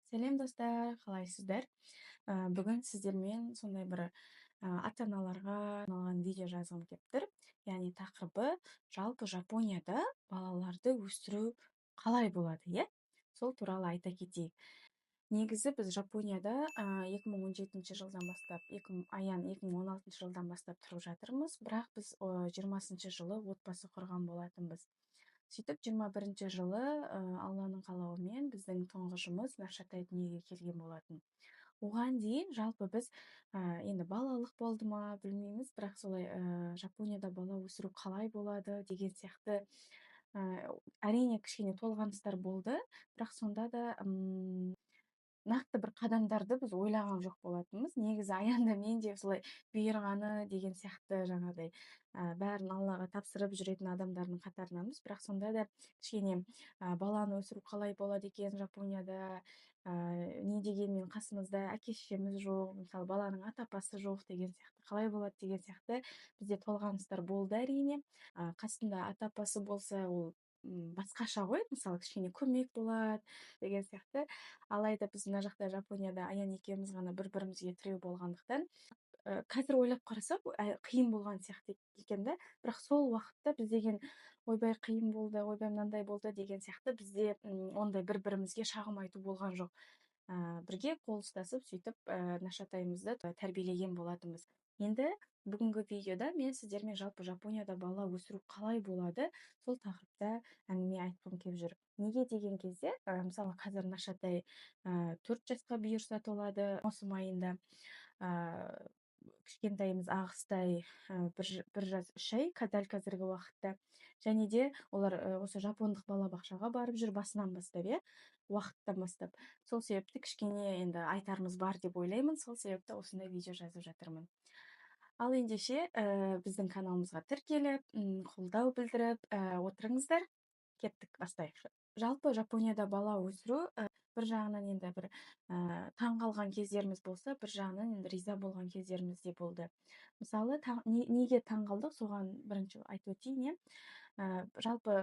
Сәлем, достар, қалайсыздар? Бүгін сіздермен сондай бір ата-аналарға арналған видео жазғым келіп тұр. Яғни тақырыбы: жалпы Жапонияда балаларды өсіру қалай болады, иә? Сол туралы айта кетейік. Негізі біз Жапонияда 2017 жылдан бастап, Аян 2016 жылдан бастап тұрып жатырмыз, бірақ біз 20 жылы отбасы құрған болатынбыз. Сөйтіп 21 жылы Алланың қалауымен біздің тұңғышымыз Нашатай дүниеге келген болатын. Оған дейін жалпы біз енді балалық болды ма, білмейміз, бірақ солай Жапонияда бала өсіру қалай болады деген сияқты, әрине, кішкене толғаныстар болды, бірақ сонда да нақты бір қадамдарды біз ойлаған жоқ болатынбыз. Негізі Аянда, мен де солай бұйырғаны деген сияқты, жаңағыдай бәрін Аллаға тапсырып жүретін адамдардың қатарынанбыз. Бірақ сонда да кішкене баланы өсіру қалай болады екен Жапонияда, не дегенмен қасымызда әке шешеміз жоқ, мысалы, баланың ата апасы жоқ деген сияқты, қалай болады деген сияқты бізде толғаныстар болды, әрине. Қасында ата апасы болса, ол басқаша ғой, мысалы, кішкене көмек болады деген сияқты. Алайда біз мына жақта, Жапонияда, Аян екеуміз ғана бір бірімізге тіреу болғандықтан, қазір ойлап қарасақ, қиын болған сияқты екен да. Бірақ сол уақытта біз деген «Ойбай, қиын болды, ойбай, мынандай болды» деген сияқты бізде ондай бір бірімізге шағым айту болған жоқ. Бірге қол ұстасып, сөйтіп Нашатайымызды тәрбиелеген болатынбыз. Енді бүгінгі видеода мен сіздермен жалпы Жапонияда бала өсіру қалай болады, сол тақырыпта әңгіме айтқым келіп жүр. Неге деген кезде, мысалы, қазір Нашатай 4 жасқа бұйырса толады маусым айында, кішкентайымыз Ағыстай 1 жас 3 ай дәл қазіргі уақытта. Және де олар осы жапондық балабақшаға барып жүр басынан бастап, иә, уақыттан бастап. Сол себепті кішкене енді айтарымыз бар деп ойлаймын, сол себепті осындай видео жазып жатырмын. Ал ендеше біздің каналымызға тіркеліп, қолдау білдіріп отырыңыздар. Кеттік, бастайық. Жалпы Жапонияда бала өсіру бір жағынан енді бір таң қалған кездеріміз болса, бір жағынан енді риза болған кездеріміз де болды. Мысалы, неге таң қалдық, соған бірінші айтып өтейін, иә. Жалпы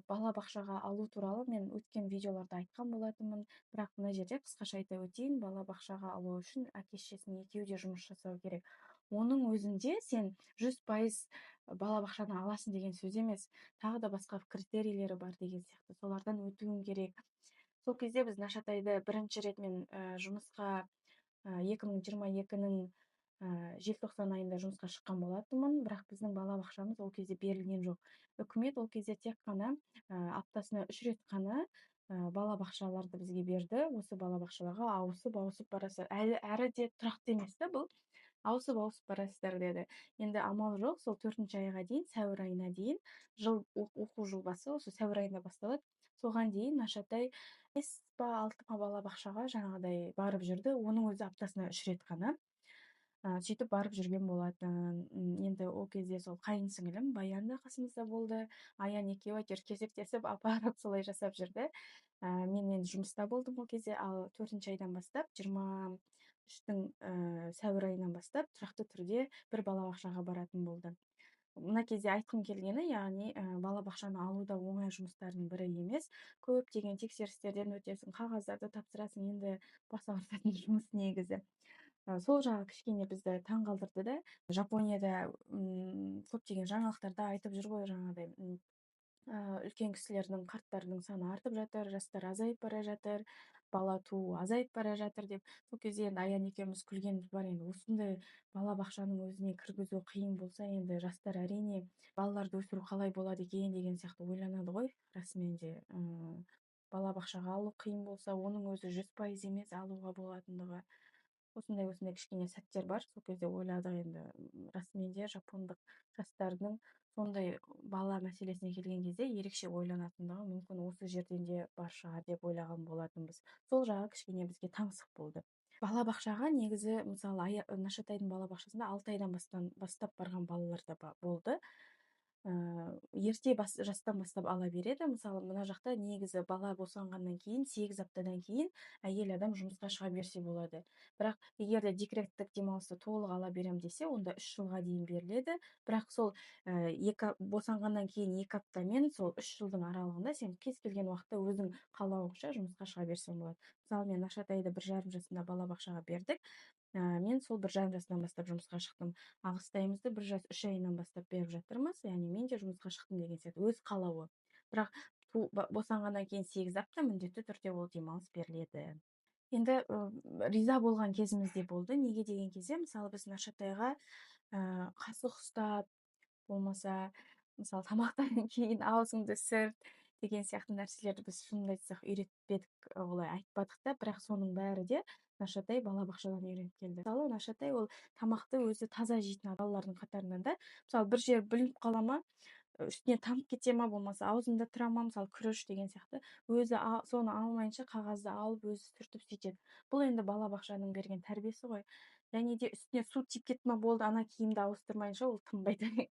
балабақшаға алу туралы мен өткен видеоларда айтқан болатынмын, бірақ мына жерде қысқаша айта өтейін. Балабақшаға алу үшін әке шешесінің екеуі де жұмыс жасау керек. Оның өзінде сен 100% балабақшаны аласың деген сөз емес, тағы да басқа критерийлері бар деген сияқты, солардан өтуің керек. Сол кезде біз Нашатайды бірінші рет мен жұмысқа 2022-нің желтоқсан айында жұмысқа шыққан болатынмын, бірақ біздің балабақшамыз ол кезде берілген жоқ. Үкімет ол кезде тек қана аптасына үш рет қана балабақшаларды бізге берді. Осы балабақшаларға ауысып ауысып барасыздар, әлі әрі де тұрақты емес та бұл, ауысып ауысып барасыздар деді. Енді амал жоқ, сол төртінші айға дейін, сәуір айына дейін, жыл, оқу жыл басы осы сәуір айында басталады, соған дейін Нашатай бес па, алты ма балабақшаға жаңағыдай барып жүрді. Оның өзі аптасына үш рет қана. Сөйтіп барып жүрген болатын. Енді ол кезде сол қайын сіңілім Баян да қасымызда болды. Аян екеуі әйтеуір кезектесіп апарып, солай жасап жүрді. Мен енді жұмыста болдым ол кезде. Ал төртінші айдан бастап, 23-тің сәуір айынан бастап тұрақты түрде бір балабақшаға баратын болды. Мына кезде айтқым келгені, яғни балабақшаны алу да оңай жұмыстардың бірі емес. Көптеген тексерістерден өтесің, қағаздарды тапсырасың, енді бас ауыртатын жұмыс негізі. Сол жағы кішкене бізді таңғалдырды да. Жапонияда көптеген жаңалықтарда айтып жүр ғой жаңағыдай, үлкен кісілердің, қарттардың саны артып жатыр, жастар азайып бара жатыр, бала туу азайып бара жатыр деп. Сол кезде енді Аян екеуміз күлгеніміз бар: енді осындай балабақшаның өзіне кіргізу қиын болса, енді жастар, әрине, балаларды өсіру қалай болады екен деген сияқты ойланады ғой. Расымен де, балабақшаға алу қиын болса, оның өзі 100% емес алуға болатындығы. Осындай осындай кішкене сәттер бар. Сол кезде ойладық енді, расымен де жапондық жастардың сондай бала мәселесіне келген кезде ерекше ойланатындығы мүмкін осы жерден де бар шығар деп ойлаған болатынбыз. Сол жағы кішкене бізге таңсық болды. Балабақшаға негізі, мысалы, Нашатайдың балабақшасында 6 айдан бастап барған балалар да болды. Ерте жастан бастап ала береді. Мысалы, мына жақта негізі бала босанғаннан кейін 8 аптадан кейін әйел адам жұмысқа шыға берсе болады. Бірақ егер де декреттік демалысты толық ала берем десе, онда 3 жылға дейін беріледі. Бірақ сол екі босанғаннан кейін 2 апта мен сол 3 жылдың аралығында сен кез келген уақытта өзің қалауыңша жұмысқа шыға берсең болады. Мысалы, мен Нашатайды 1,5 жасында балабақшаға бердік. Мен сол 1,5 жасынан бастап жұмысқа шықтым. Ағыстайымызды 1 жас 3 айынан бастап беріп жатырмыз. Яғни мен де жұмысқа шықтым деген сияқты, өз қалауы. Бірақ босанғаннан кейін 8 апта міндетті түрде ол демалыс беріледі. Енді риза болған кезіміз де болды. Неге деген кезде, мысалы, біз Нашатайға қасық ұстап, болмаса, мысалы, тамақтан кейін аузыңды сүрт деген сияқты нәрселерді біз шынымды айтсақ үйретпедік, олай айтпадық та, бірақ соның бәрі де Нашатай балабақшадан үйреніп келді. Мысалы, Нашатай ол тамақты өзі таза жейтін балалардың қатарынан да. Мысалы, бір жер бүлініп қала ма, үстіне тамып кете ма, болмаса аузында тұра ма, мысалы, күріш деген сияқты, өзі соны алмайынша қағазды алып өзі сүртіп сөйтеді. Бұл енді балабақшаның берген тәрбиесі ғой. Және де үстіне су тиіп кетті ма, болды, ана киімді ауыстырмайынша ол тынбайды.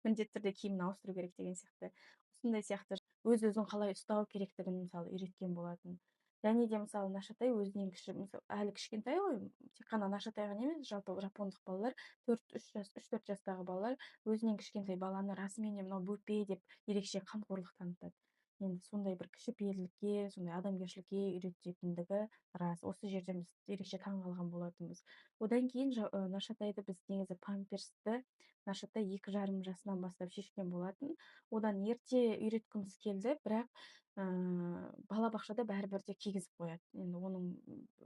Міндетті түрде киімін ауыстыру керек деген сияқты. Осындай сияқты өз өзін қалай ұстау керектігін, мысалы, үйреткен болатын. Және де, мысалы, Нашатай өзінен кіші, мысалы, әлі кішкентай ғой, тек қана Нашатай ғана емес, жалпы жапондық балалар, төрт, үш жас, үш, төрт жастағы балалар өзінен кішкентай баланы расымен де мынау бөпе деп ерекше қамқорлық танытады. Енді сондай бір кішіпейілділікке, сондай адамгершілікке үйрететіндігі рас. Осы жерден біз ерекше таңғалған болатынбыз. Одан кейін Нашатайды біз негізі памперсті Нашатай 2,5 жасынан бастап шешкен болатын. Одан ерте үйреткіміз келді, бірақ балабақшада бәрібір де кигізіп қояды. Енді оның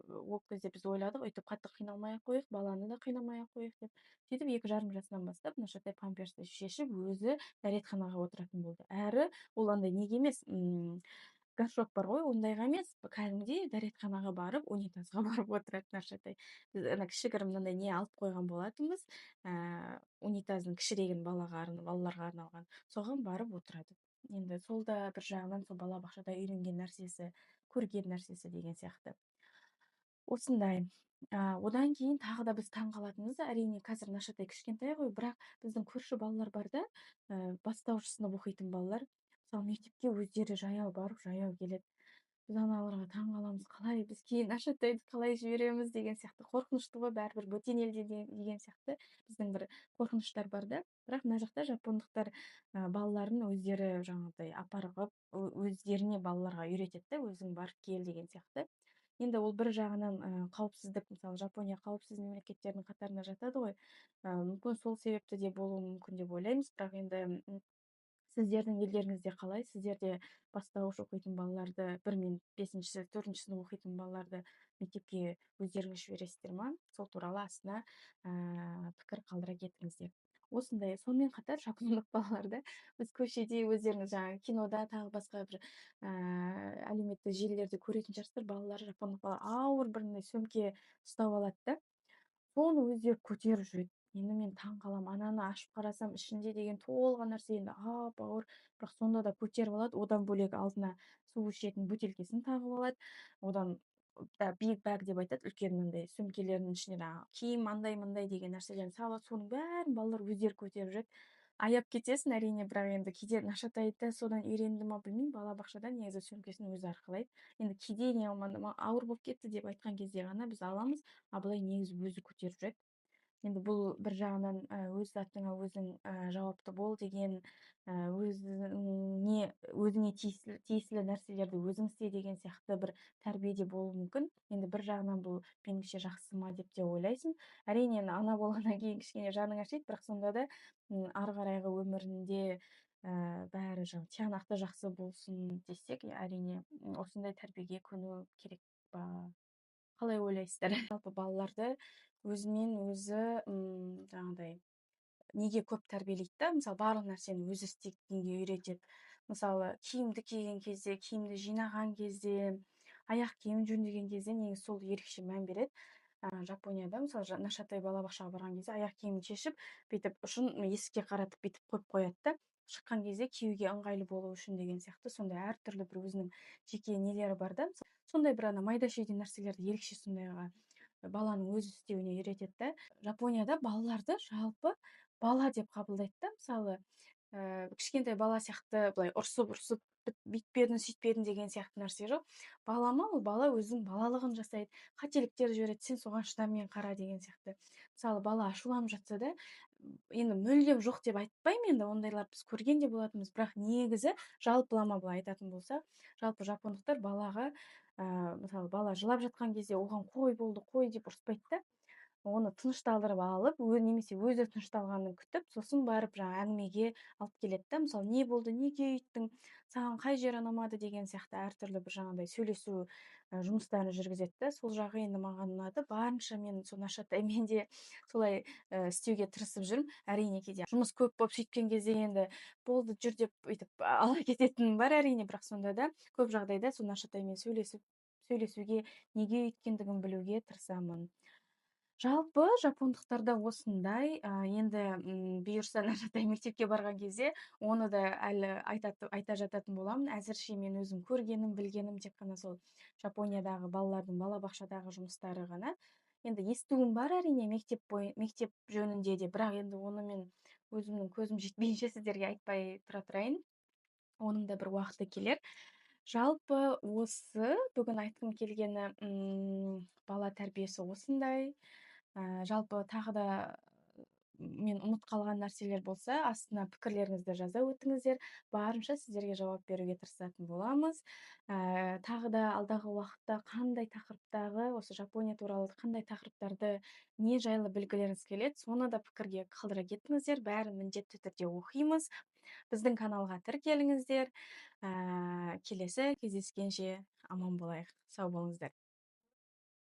ол кезде біз ойладық, өйтіп қатты қиналмай ақ қояйық, баланы да қинамай ақ қояйық деп. Сөйтіп 2,5 жасынан бастап Нашатай памперсті шешіп, өзі дәретханаға отыратын болды. Әрі ол андай неге емес, горшок бар ғой, ондайға емес, кәдімгідей дәретханаға барып, унитазға барып отырады Нашатай. Біз ана кішігірім мынандай не алып қойған болатынбыз, унитаздың кішірегін балаларға арналған, соған барып отырады. Енді сол да бір жағынан сол балабақшада үйренген нәрсесі, көрген нәрсесі деген сияқты. Осындай. Одан кейін тағы да біз таң қалатынымыз, әрине, қазір Нашатай кішкентай ғой, бірақ біздің көрші балалар бар да, бастауыш сынып оқитын балалар, мысалы, мектепке өздері жаяу барып, жаяу келеді. Біз аналарға таң қаламыз, қалай біз кейін Нашатайды қалай жібереміз деген сияқты, қорқынышты ғой бәрібір бөтен елде деген сияқты біздің бір қорқыныштар бар да. Бірақ мына жақта жапондықтар балаларын өздері жаңағыдай апарғып, өздеріне балаларға үйретеді да, өзің барып кел деген сияқты. Енді ол бір жағынан, қауіпсіздік, мысалы, Жапония қауіпсіз мемлекеттердің қатарына жатады ғой. Мүмкін сол себепті де болуы мүмкін деп ойлаймыз. Бірақ енді, сіздердің елдеріңізде қалай? Сіздерде бастауыш оқитын балаларды, 1 мен 5-ші, 4-ші сынып оқитын балаларды мектепке өздеріңіз жібересіздер ма? Сол туралы астына пікір қалдыра кетіңіздер. Осындай, сонымен қатар жапондық балаларды біз көшеде өздеріңіз жаңағы кинода тағы басқа бір әлеуметтік желілерде көретін шығарсыздар, балалар, жапондық балалар ауыр бір мындай сөмке ұстап алады да, соны өздері көтеріп жүреді. Енді мен таң қаламын, ананы ашып қарасам, ішінде деген толған нәрсе, енді ап-ауыр, бірақ сонда да көтеріп алады. Одан бөлек алдына су ішетін бөтелкесін тағып алады. Одан да big bag деп айтады, үлкен мындай сөмкелерінің ішіне жаңағы киім андай-мындай деген нәрселерін салады. Соның бәрін балалар өздері көтеріп жүреді. Аяп кетесің әрине, бірақ енді кейде Нашатайды содан үйренді ма білмеймін, балабақшада негізі сөмкесін өзі арқалайды. Енді кейде не ауыр болып кетті деп айтқан кезде ғана біз аламыз, а былай негізі өзі көтеріп жүреді. Енді бұл бір жағынан, өз затыңа өзің жауапты бол деген, өзіңе тиесілі нәрселерді өзің істе деген сияқты бір тәрбие де болуы мүмкін. Енді бір жағынан бұл меніңше жақсы ма деп те ойлайсың. Әрине, енді ана болғаннан кейін кішкене жаның ашиды, бірақ сонда да, ары қарайғы өмірінде, бәрі тиянақты жақсы болсын десек, әрине, осындай тәрбиеге көну керек па? Қалай ойлайсыздар? Жалпы балаларды өзімен өзі, жаңағыдай неге көп тәрбиелейді да, мысалы, барлық нәрсені өзі істегенге үйретеді. Мысалы, киімді киген кезде, киімді жинаған кезде, аяқ киімін жөндеген кезде негізі сол ерекше мән береді. Жапонияда, мысалы, Нашатай балабақшаға барған кезде аяқ киімін шешіп, бүйтіп ұшын есікке қаратып бүйтіп қойып қояды да, шыққан кезде киюге ыңғайлы болу үшін деген сияқты сондай әртүрлі бір өзінің жеке нелері бар да. Сондай бір ана майда шүйде нәрселерді ерекше сондайға баланың өзі істеуіне үйретеді да. Жапонияда балаларды жалпы бала деп қабылдайды да, мысалы, Кішкентай бала сияқты былай ұрсып-ұрсып, бүйтпедің, сөйтпедің деген сияқты нәрсе жоқ. Бала ма, ол бала өзінің балалығын жасайды, қателіктер жібереді, сен соған шыдаммен қара деген сияқты. Мысалы, бала ашуланып жатса да, енді мүлдем жоқ деп айтпаймын, енді ондайлар біз көрген де болатынбыз, бірақ негізі жалпылама былай айтатын болсақ, жалпы жапондықтар балаға, мысалы, бала жылап жатқан кезде оған қой болды, қой деп ұрыспайды да, оны тынышталдырып алып, немесе өзі тынышталғанын күтіп, сосын барып жаңа әңгімеге алып келеді да, мысалы, не болды, неге өйттің, саған қай жері ұнамады деген сияқты әртүрлі бір жаңағыдай сөйлесу, жұмыстарын жүргізеді да. Сол жағы енді маған ұнады. Барынша мен сол Нашатаймен де солай, істеуге тырысып жүрмін. Әрине, кейде жұмыс көп болып сөйткен кезде енді болды, жүр деп өйтіп ала кететінім бар әрине, бірақ сонда да көп жағдайда сол Нашатаймен сөйлесуге, неге өйткендігін білуге тырысамын. Жалпы жапондықтарда осындай, енді, бұйырса Нашатай мектепке барған кезде оны да әлі айта жататын боламын. Әзірше мен өзім көргенім, білгенім тек қана сол Жапониядағы балалардың балабақшадағы жұмыстары ғана. Енді естуім бар әрине мектеп жөнінде де, бірақ енді оны мен өзімнің көзім жетпейінше сіздерге айтпай тұра тұрайын. Оның да бір уақыты келер. Жалпы осы бүгін айтқым келгені, бала тәрбиесі осындай. Жалпы тағы да мен ұмыт қалған нәрселер болса, астына пікірлеріңізді жаза өтіңіздер. Барынша сіздерге жауап беруге тырысатын боламыз. Тағы да алдағы уақытта қандай тақырыптағы, осы Жапония туралы қандай тақырыптарды, не жайлы білгілеріңіз келеді, соны да пікірге қалдыра кетіңіздер. Бәрін міндетті түрде оқимыз. Біздің каналға тіркеліңіздер. Келесі кездескенше аман болайық. Сау болыңыздар.